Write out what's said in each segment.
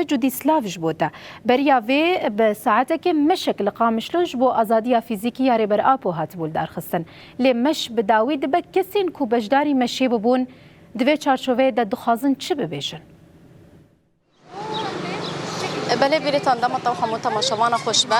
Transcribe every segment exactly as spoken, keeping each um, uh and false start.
Cudî Slav ji bo te. Beriya vê bi saetekê meşek li Qamişlo ji bo azadiya fîzîkî ya Rêber Apo hatibû lidarxistin. Lê meş bi dawî dibe kesên ku beşdarî meşê bibûn, di vê çarçoveyê de dixwazin çi bibêjin? Belê, bîrêtan dema te û hemû temaşevana xweş be.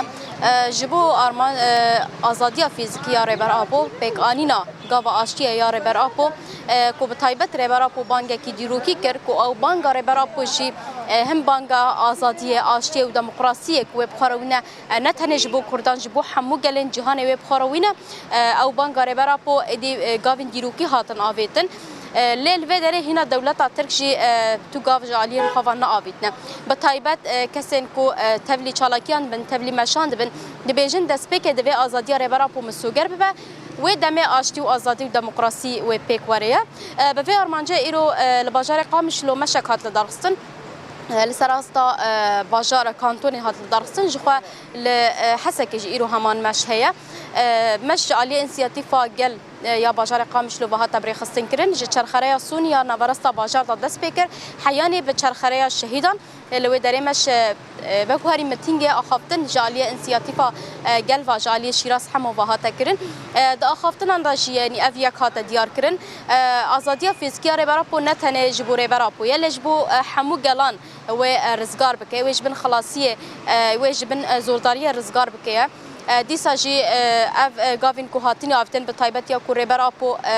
E, ji bo arman, e, azadiya fîzîkî ya Rêber Apo, pêkanîna gava aştiyê ya Rêber Apo, e, ku bi taybet Rêber Apo bangekî dîrokî kir, ku ew banga Rêber Apo jî, e, him banga azadiyê, aştiyê û demokrasiyê ku wê bi xwe re wîne, e, ne tenê ji bo Kurdan, ji bo hemû gelên cîhanê wê bi xwe re wîne. E, ew banga Rêber Apo êdî, e, gavên dîrokî hatin avêtin. E, lê li vê derê hîna dewleta Tirk jî, e, tu gav ji aliyên xwe ve neavêtine. Bi taybet, e, kesên ku, e, tevlî çalakiyan dibin, tevlî meşan dibin, dibêjin destpêkê divê azadiya Rêber Apo misoger bibe, wê demê aştî û azadî û demokrasî wê pêk were ye. E, bi vê armancê îro, e, li bajarê Qamişlo meşek hat lidarxistin. E, li ser asta, e, bajara kantonê hat lidarxistin, jixwe li, e, Hesekê jî îro heman meş heye. E, meş ji aliyê însiyatîfa gel, e, ya bajarê Qamişlo ve hate birêxistin kirin. Ji çerxereya Sûnî ya naverasta bajar de dest pê kir. Heyanê bi çerxereya şehîdan, e, li wê derê meş, e, e, wek herî mitîngê axaftin ji aliyê însiyatîfa, e, gel ve, ji aliyê Şîraz Hemo ve hate kirin. E, di axaftinan de jî, yanî ev yek hate diyar kirin. E, azadiya fîzîkî ya Rêber Apo ne tenê ji bo Rêber Apo ye, lê ji bo, e, hemû gelan wê, e, rizgar bike, wê ji bin xilasiyê, e, wê ji bin, e, zordariyê rizgar bike ye. E, dîsa jî, e, ev, e, gavên ku hatine avîtin, bi taybet ya ku Rêber Apo, e,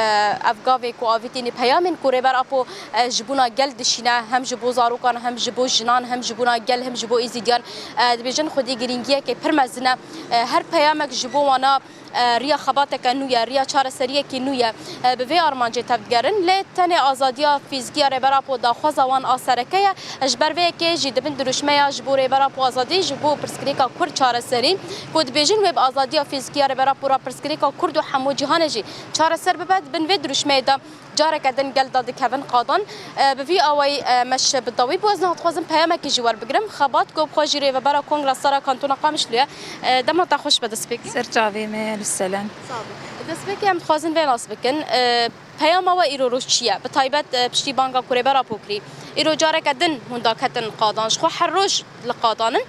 ev gavê ku avîtî, nî peyamên ku Rêber Apo, e, ji bona gel dişîne, hem ji bo zarokan, hem ji bo jinan, hem ji bona gel, hem ji bo êzîdiyan, e, dibêjin xwedî girîngiyeke pir mezin e. E, her peyamek ji bo wana, e, riya xebateke nû ye, riya çareseriyekî nû ye. E, bi vê armancê tevdigerin. Lê tenê azadiya fîzîkî ya Rêber Apo daxwaza wan a sereke ye. Ji ber vê yekê jî di bin dirûşmeya ji bo Rêber Apo azadî, ji bo pirsgirêka Kurd çareserî, ku dibêjin wê bi azadiya fîzîkî ya Rêber Apo re pirsgirêka Kurd û hemû cîhanê jî çareser bibe, di bin vê dirûşmeyê de careke din gel de dikevin qadan. E, bi vî awayî, e, meş bi dawî bû. Ez niha dixwazim peyamekî jî werbigirim. Xebat Gopxwe jî rêvebera Kongra Sara Kantona Qamişloyê. E, dema te xweş be destpêkê. Ser çavê me, li selen. Sağ ol. Destpêkê em dixwazin vê nas bikin. E, peyama we îro roj çi ye? Bi taybet, e, piştî banga ku Rêber Apo kirî, îro careke din hûn daketin qadan. Ji xwe her roj li qadan in.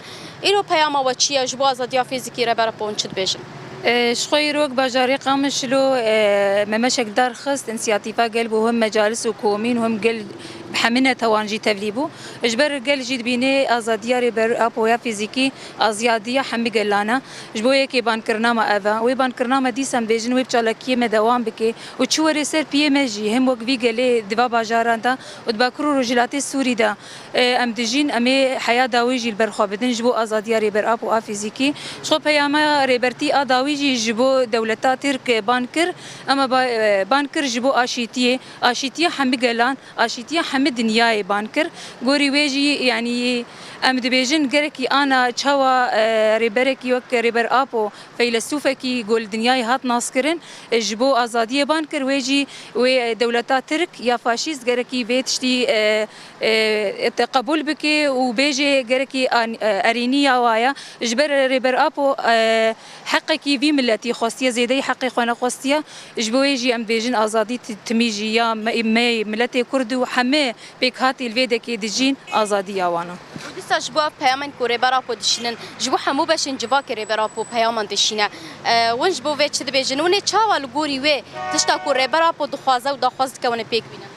Îro peyama we çi ye? Ji bo azadiya fîzîkî Rêber Apo hûn çi dibêjin? E, ji xwe îro wek bajarê Qamişlo, e, me meşek dar xist, însiyatîfa gel bû, him mecalis û komîn û him gel bi hemî netewan jî tevlî bû. Ji ber gel jî dibîne azadiya Rêber Apo ya fîzîkî, azadiya hemî gelan e. Ji bo yekê bankirina me ev e. Wê bankirina me dîsa em dibêjin wê bi çalakiyê me dewam bike û çi were ser piyê me jî, him wek vî gelê di va bajaran de û di Bakur û Rojhilatê Sûrî de, e, em dijîn, em ê heya dawî jî li ber xwe bidin ji bo azadiya Rêber Apo a fîzîkî. Ji xwe peyama rêbertî a dawî jî ji bo dewleta Tirk, e, ban kir, ema ba-, e, ban kir ji bo aşîtiyê, aşîtiya hemî gelan, aşîtiya hemî dinyayê ban kir. Gorî wê jî, yanî, em dibêjin gerekî ana çawa, e, rêberekî wek Rêber Apo, feylesûfekî ku li dinyayê hat naskirin, e, ji bo azadiyê ban kir, wê jî wê, e, dewleta Tirk ya faşîst gerekî vê tiştî, e, e, te qebûl bike û bêje gerekî an-, e, erêniya wa ye. Ji ber Rêber Apo, e, heqekî vî miletî xwestiye, zêdeyî heqê xwe nexwestiye. Ji bo wê jî em dibêjin azadî ti-, timî jî ya me, me miletê Kurd û hemî pêkhatî li vê dekê dijîn, azadiya wan e. Û dîsa ji bo ev peyamên ku Rêber Apo dişînin, ji bo hemû beşên civakê Rêber Apo peyaman dişîne. E, hûn ji bo vê çi dibêjin? Hûn ê çawa li gorî wê tişta ku Rêber Apo dixwaze û daxwaz dike hûn ê pêk bînin?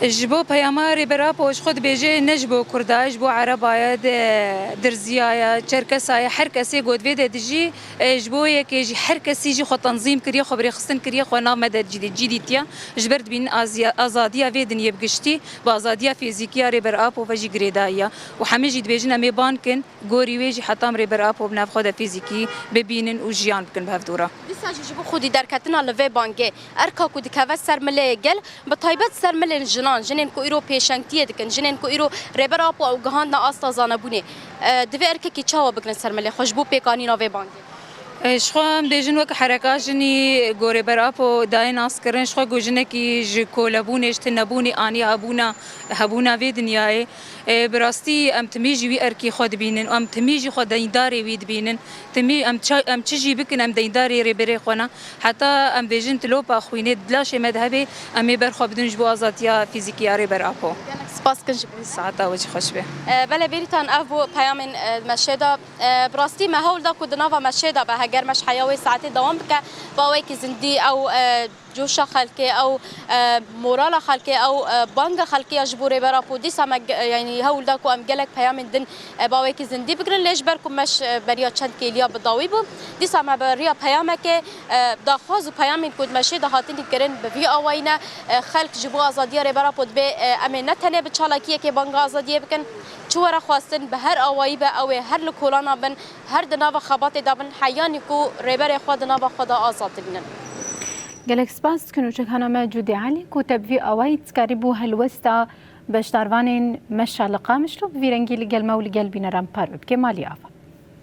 Ji bo peyama Rêber Apo ji xwe dibêje ne ji bo Kurda, ji bo Ereba ye, de, Dirziya ye, Çerkesa ye, her kesê ku di vê de dijî, e, ji bo yekê jî her kesî jî xwe tenzîm kiriye, xwe birêxistin kiriye, xwe nav me de cî-, cî dîtiye. Ji ber dibînin aziya-, azadiya vê dinyê bi giştî, bi azadiya fîzîkî ya Rêber Apo ve jî girêdayî ye. Û hemî jî dibêjin em ê ban kin. Gorî wê jî heta em Rêber Apo bi nav xwe de fîzîkî bibînin û jiyan bikin bi hevdû re. Dîsa jî ji bo xwedî derketina li vê bangê, erka ku dikeve ser milê gel, bi taybet ser milên jinan, jinên ku îro pêşengtiyê dikin, jinên ku îro Rêber Apo ew gihandine asta zanebûnê, e, divê erkekî çawa bigirin ser milê xwe ji bo pêkanîna vê bangê? Ji xwe em bêjin wek hereka jinî gorê ber Apo dayê naskirin, ji xwe ku jinekî ji kolebûnê, ji tunebûnê aniye hebûna, hebûna vê dinyayê. Bi rastî em timî jî wî erkî xwe dibînin û em timî jî xwe deyndarê wî dibînin. Timî em ça-, em çi jî bikin, em deyndarê rêberê xwe ne. Heta em bêjin tilopa xwînê di laşê me de hebe, em ê ber xwe bidin ji bo azadiya fîzîkî ya rêber Apo. Gelek spas kin ji bo. Saeta we jî xweş be. E, belê Bêrîtan, ev bû peyamên, e, meşê de. E, bi rastî me hewl da ku di nava meşê de be, heger meş heya wê saetê dewam bike, bi awayekî zindî ew, e, coşa xelkê, ew, e, morala xelkê, ew, e, banga xelkê ya ji bo rêber Apo. Dîsa me ge-, yanî hewl da ku em gelek peyamên din, e, bi awayekî zindî bigirin. Lê ji ber ku meş, e, beriya çend kêliya bi dawî bû, dîsa me bi riya peyamekê, e, daxwaz û peyamên ku di meşê de hatinî kirin bi vî awayî ne. E, xelk ji bo azadiya rêber Apo dibê, e, em ê ne tenê bi çalakiyekê banga azadiyê bikin. Çi were xwestin, bi her awayî be, ew ê her li kolana bin, her di nava xebatê de bin, heyanî ku rêberê xwe di nava xwe de azad dimînin. Gelek spas dikin û çekana me Cûdî Elî ku te bi vî awayî dikarîbû helwesta beşdarvanên meşa li Qamişlo bi vî rengî li gel me û li gel bîneran parve bike. Malî ava.